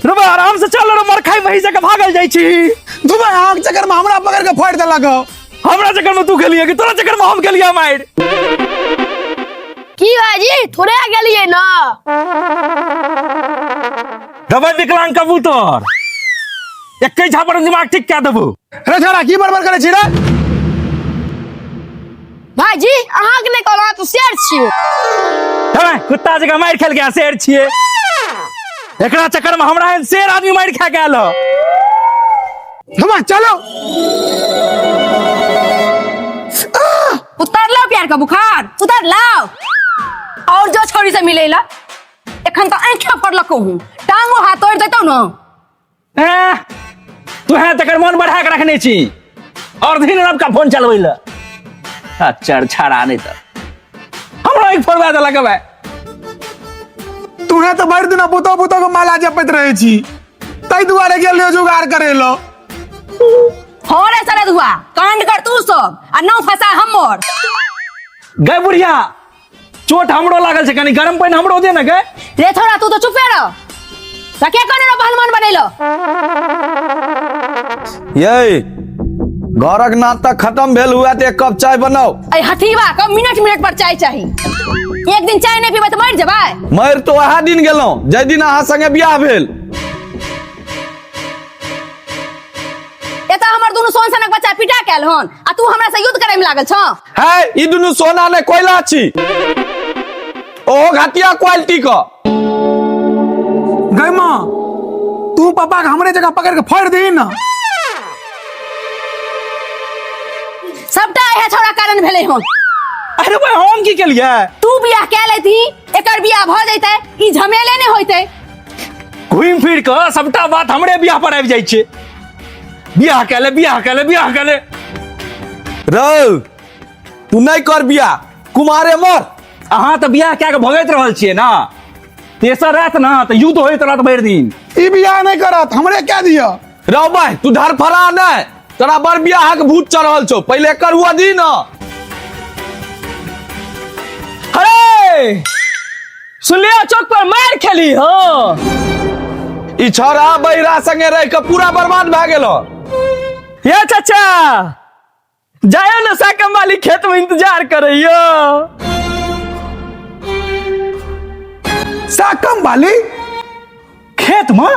रे आराम से चल रे, मर खाई वही जगह भागल जाइ छी। दुबई अहाँके चक्कर में हमरा पकड़ के फोड़ देलक हौ। हमरा चक्कर में तू गेलिए कि तोरा चक्कर में हम गेलिए मार? की भाईजी थोड़े गेलिए ना? दबाई विकलांग कबूतर, एके झापड़ में दिमाग ठीक कए देबो। रे छोरा की बड़बड़ करे छी रे? भाईजी अहाँ के नहीं कहलहुँ, तो शेर छियै। हे कुत्ता जकाँ मारि खेल गया, शेर छियै। एकरा चक्कर में हमरा एहन शेर आदमी मारि खा के आयल हँ। धुमा चलो। उतार लाओ प्यार का बुखार, उतार लाओ। और जो छोरी से मिले ला एखन तो आँखें फोड़लक हूँ, टांगो हाथ तोड़ देतौ न। ए, तू है तकर मन बढ़ा के रखने छी और दिन रात का फोन चलबै ले। अच्छा छाड़ा नहीं तो हमरा एक फोड़वा देलक भाई। तू है तो भरि दिना पुतो पुतो के माला जपैत रहै छी, ताहि दुआरे गेल रहियो जुगाड़ करे लो। हो रे सरद हुआ कांड कर तू सब आ नौ फंसा हमर। गए बुढ़िया चोट हमरो लागल छै, कनी गरम पानि हमरो दे ने गए। रे थोड़ा तू तो चुपे रह, त के कोने रे पहलवान बनेलो? ये घरक नाटक खत्म भेल हुआ तऽ एक कप चाय बनाओ। ऐ हथीवा कब मिनट मिनट पर चाय चाही, एक दिन चाय नहीं पीबै तऽ मरि जेबै। मरि तो वएह दिन गेलहुँ जाहि दिन अहाँ संगे बियाह भेल। एतऽ हमर दुनू सोन सनक बच्चा पिटा के आयल हन आ तू हमरा से युद्ध करे में लागल छह। है ई दुनू सोना ने कोयला छी, ओहो घटिया क्वालिटी क। गै माँ तू पापा के हमरे जगह पकड़ के फोड़ दही ना। सबटा इहे छोरा कारण भेलै हन। अरे भाई हम की केलिए? तू बियाह कै लेती, एकर बियाह भ जैते, ई झमेले ने होइते। घूमि फिर के सबटा बात हमरे बियाह पर आबि जाइ छै। बियाह कै ले, बियाह कै ले, बियाह कै ले। रौ तू नहीं कर बियाह, कुमारे मर। अहाँ तऽ बियाह कए के भगैत रहल छियै ना, तेसर रात ना तऽ युद्ध होइत रहत भरि दिन। ई बियाह नहीं करत, हमरे कह दिया। रौ भाई तू धरफड़ा नहीं, तोरा बड़ बियाह के भूत चढ़ल छौ, पहले एकर हुआ दी ना। अरे सुनलियो चौक पर मार खेली हो। ई छौड़ा बहिरा संगे रह के पूरा बर्बाद भए गेल। ये चाचा जायो ना साकम वाली खेत में इंतजार करैयो। साकम वाली खेत में?